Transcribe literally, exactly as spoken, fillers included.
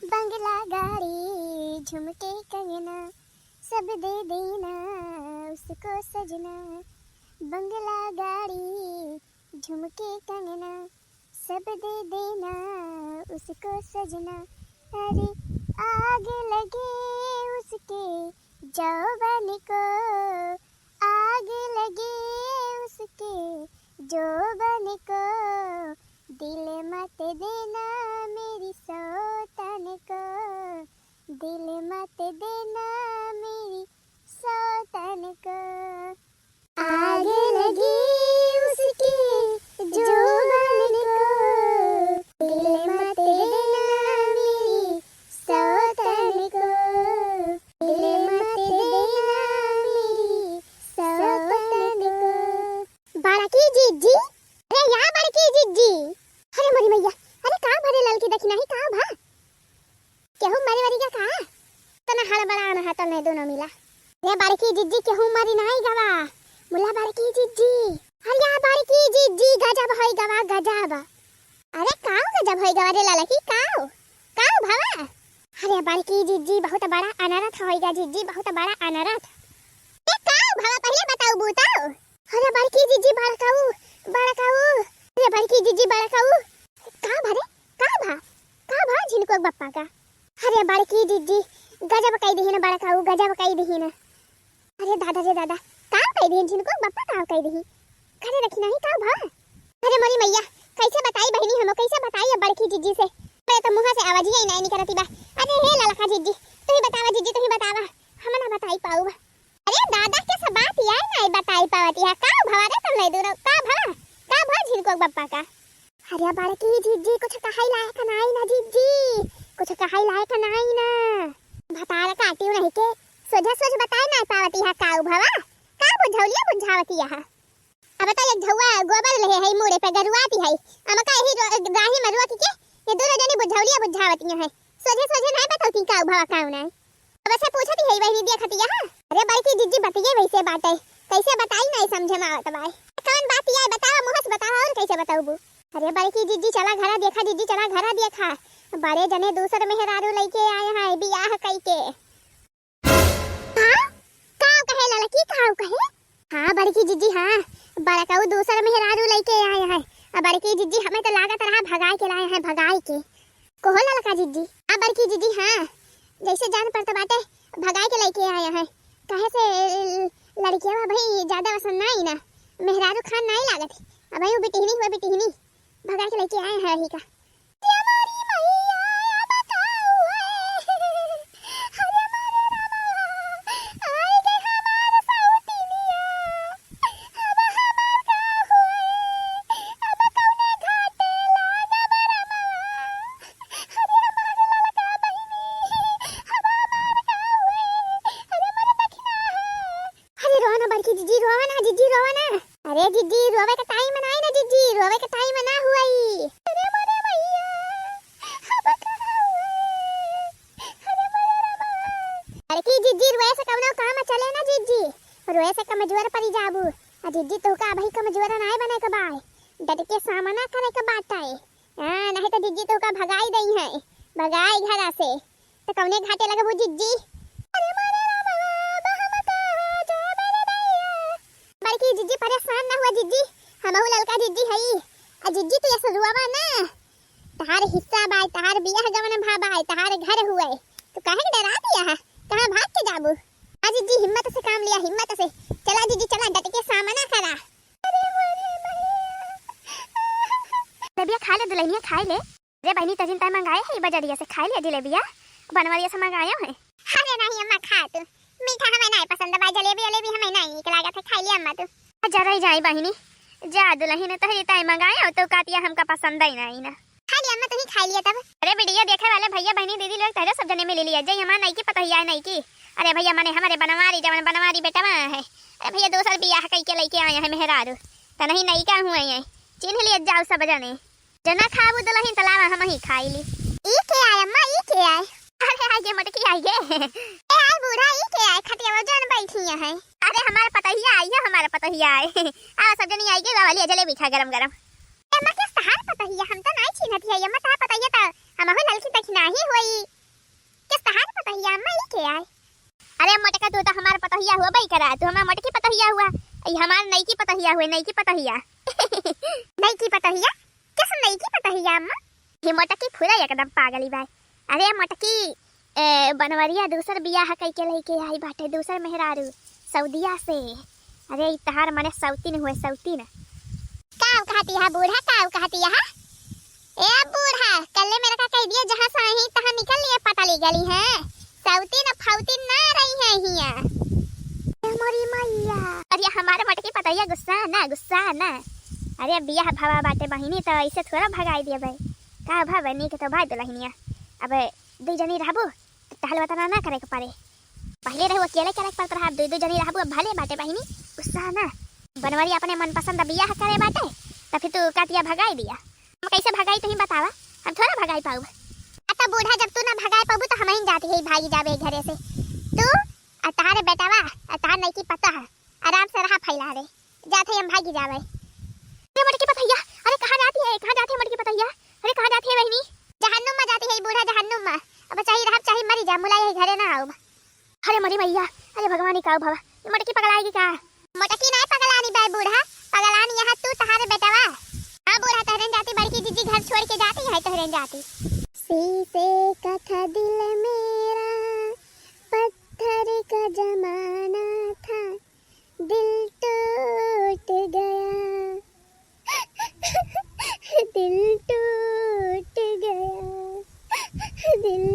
बंगला गाड़ी झुमके कंगना सब दे देना उसको सजना। बंगला गाड़ी झुमके कंगना सब दे देना उसको सजना। अरे आग लगे उसके जौबन को, आग लगे उसके जौबन को, दिल मत देना मेरी सौतन को, दिल मत देना मेरी सौतन को। आग लगे उसके जौबन को, दिल मत देना मेरी सौतन को, दिल मत देना मेरी सौतन को। बड़की जिज्जी, अरे या बड़की जिज्जी, अरे मोरी मैया, अरे का भरे ललकी देखी नाही का भा? केहू मरे वरी का का? तना हड़बड़ान है तने दोनों मिला। रे बड़की जिज्जी केहू मरी नाही गवा। मुला बड़की जिज्जी। अरे या बड़की जिज्जी गजब होई गवा गजब। अरे काऊ गजब होई गवा रे ललकी काऊ? काऊ भवा? अरे बड़की जिज्जी बहुत बड़ा अनरथ होई गा जिज्जी बहुत बड़ा अनरथ। ए काऊ भवा पहिले बताऊ बूताऊ। अरे बड़की जिज्जी बड़काऊ, बड़काऊ। अरे बड़की जिज्जी बड़काऊ। का भरे? का भा? का भा झिनकुआ बप्पा का? अरे बड़की जिज्जी, गजब कई दिहिन बड़काऊ, गजब कई दिहिन। अरे दादा रे दादा, का कई दिहिन झिनकुआ बप्पा का कई दिहिन? घरे रखी नाही का भा? अरे मोरी मैया, कैसे बताई बहिनी हमो, कैसे बताई अब बड़की जिज्जी से? अरे तो मुँह से आवाज ही नहीं निकलती बा। अरे हे ललका जिज्जी, तू ही बतावा जिज्जी, तू ही बतावा, हम ना बताई पाऊ। अरे दादा के सब बात यार नहीं बताई पावती है। का भवा रे तुम नहीं दूर का भवा? का भवा झिनकुआ बप्पा का? अरे बड़की जिज्जी कुछ कहई लायक नाई ना जिज्जी, कुछ कहई लायक नाई ना। भतार काटियो नहीं के सोझा सोझ बताई ना पावती है। काऊ भवा का बुझौलिया बुझावती है? अब तो एक झौआ गोबर लेहे है मूड़े पे गरुआती है, अमका यही रो-, राही में रोक के ये दोनों जने बुझौलिया बुझावती है। सोझे सोझे नहीं बतौती काऊ भवा काऊ नहीं। अब से पूछती है बहिनी देखती है। अरे बड़की जिज्जी बतिये वैसे बाटे, कैसे बताई नहीं समझे में आवत बाय। कौन बात ये बतावा, मुँह से बतावा और कैसे बताऊबू? अरे बड़की जिज्जी चला घरा देखा, जिज्जी चला घरा देखा, बड़े जने दूसर मेहरारू लइके आए हैं बियाह कई के। हाँ? काव कहे ललकी, काव कहे? हाँ बड़की जिज्जी हाँ, बड़काऊ दूसर मेहरारू लइके आए हैं। अब बड़की जिज्जी हमें तो लागत रहा भगाई के लाए हैं, भगाई के। कोहो ललका जिज्जी? आ बड़की जिज्जी हाँ, जैसे जान पड़त बाटे भगाई के लइके आए हैं। काहे से लड़किया भाई ज्यादा पसंद ना आई ना, मेहरारू खान ना ही लागत। अब वो बिटिहनी हुआ बिटिहनी भगाई के लइके आए हैं रही का। ये मोरी मैया, अब का हुए? अरे मोरे रामा, आई गई हमार सौतिनिया। अब हमार का हुए? अब कौने घाटे लागब रामा? अरे हमार ललका बहिनी, अब हमार का हुए? अरे मोरे दखिना। अरे रोवा ना बड़की जिज्जी, रोवा ना जिज्जी, रोवा ना। अरे जिज्जी, रोवे के टाइम ना आई ना जिज्जी, रोवे के टाइम ना हुई। अरे मोरे मैया, अब का हुई? अरे मोरे रामा। बड़की जिज्जी, रोए से कवनो काम चले ना जिज्जी, रोए से कमजोर पड़ी जाबू। आ जिज्जी तोहका अबही कमजोर नाय बने के बाय, डट के सामना करे के बाटे। हाँ, नहीं तो जिज्जी तोहका भगाई दई है, भगाई घरा से। तो कौने घाटे लगबू जिज्जी? अरे मोरे रामा, अब हम कहाँ जाब रे दैया? बड़की जिज्जी परेशान ना हुआ जिज्जी, हमहू ललका जिज्जी हई। आ जिज्जी तू ऐसे रुआवा ना, तहार हिस्सा बाय, तहार बियाह गवन भा बाय, तहार घर हुए, तू काहे के डरा दिया है? कहाँ भाग के जाबू? आ जिज्जी हिम्मत से काम लिया, हिम्मत से। चला जिज्जी चला, डट के सामना करा। अरे मोरे भैया। जलेबिया खा ले दुल्हनिया, खाई ले। रे बहिनी, तजिन तय मंगाए है बजरिया से, खाई ले जलेबिया, बनवरिया से मंगाए है। अरे नहीं अम्मा, खा तू, मीठा हमें नहीं पसंद बा, जलेबी वलेबी हमें नहीं नीक लागत है, खाई ले अम्मा तू। अच्छा रह जाई बहिनी, जा दुल्हन तहरी तय मंगाए तो कातिया हमका पसंद ही नहीं ना। खा ले अम्मा, तू ही खा लिया तब। अरे वीडियो देखे वाले भैया बहिनी दीदी लोग तहरे सब जने मिल लिया, जय हमार नई की पतोहिया है नई की। अरे भैया मने हमारे बनवारी जवन बनवारी बेटवा है, अरे भैया दोसर बियाह कई के लइके आए हैं मेहरारू, त नहीं नई का हुए हैं, चिन्ह लिए जाओ सब जने। जना खाबू दुल्हन तलावा हम ही खाई ली। ई के आय अम्मा, ई के आय? अरे आइगे मोटकी आइगे। ए आय बूढ़ा, ई के आय खटियावा जन बैठी है? अरे हमार पतोहिया आई है, हमार पतोहिया आई। आवा सब जनी आइगे, लावा लिया जलेबी खा गरम गरम। ए अम्मा के तहार पतोहिया, हम तो नहीं चिन्हत है अम्मा, तहार पतोहिया तो हमहू ललकी तक नाही होई। या अम्मा, ई के आए? अरे मोटका, तू तो हमार पतोहिया हुआ बई करा, तू हमार मोटकी पतोहिया हुआ, ई हमार नईकी पतोहिया हुए, नईकी पतोहिया। नईकी पतोहिया? किस नईकी पतोहिया अम्मा? ये मोटकी फुरा एकदम पागली बाय। अरे मोटकी, ए, बनवरिया दूसर बियाह कई के लइके आई बाटे, दूसर मेहरारू, सऊदिया से। अरे ई तहार मने सौतीन हुए, सौतीन। काव कहती है बूढ़ा, काव कहती है? ए बूढ़ा, कल्ले मेरे का कह दिया, जहाँ से आई तहाँ निकल लिए, पता ले गली है। सौतीन फौतीन ना रही है हिया। ए मोरी मैया। अरे हमारे मोटकी पतोहिया, गुस्सा ना, गुस्सा ना। अरे बियाह भवा बाटे बहिनी, तो ऐसे थोड़ा भगाई दिया भाई। का भा बनी के तो भाई दुल्हनिया। अब दुई जनी रहबू, टहल वतना ना करे के पड़े। पहले रहे अकेले करे के पड़त रहा, अब दुई दुई जनी रहबू, अब भले बाटे बहिनी, गुस्सा ना। बनवरी अपने मनपसंद बियाह करे बाटे, त फिर तू का दिया भगाई दिया? हम कैसे भगाई, तुही बतावा, हम थोड़ा भगाई पाउब। अ त बूढ़ा, जब तू ना भगाई पाबू तो हमही जाती है, भागी जाबे घरे से। तू अ तहारे बेटवा अ तहार नईकी पतोह, आराम से रहा फैला रे, जात है हम भागी जाबे। अरे मोटकी पतोहिया, अरे कहाँ जाती है, कहाँ जाती है मोटकी पतोहिया? अरे कहाँ जाती है बहिनी? जहन्नुम में जाती है बूढ़ा, जहन्नुम में। अब चाहे रहब चाहे मरी जा, मुला यही घरे ना आउब। अरे मोरी मैया, अरे भगवान, ई का भवा, ई मोटकी पगलाएगी का? मोटकी ना पगलानी बाय बूढ़ा, पगलानी यहाँ तू, तहारे बेटवा। हाँ बूढ़ा, तहरेन जाती बड़की जीजी घर छोड़ के जाती है, तहरेन जाती। शीशे का था दिल मेरा, पत्थर का जमाना था, दिल टूट गया, दिल टूट गया, दिल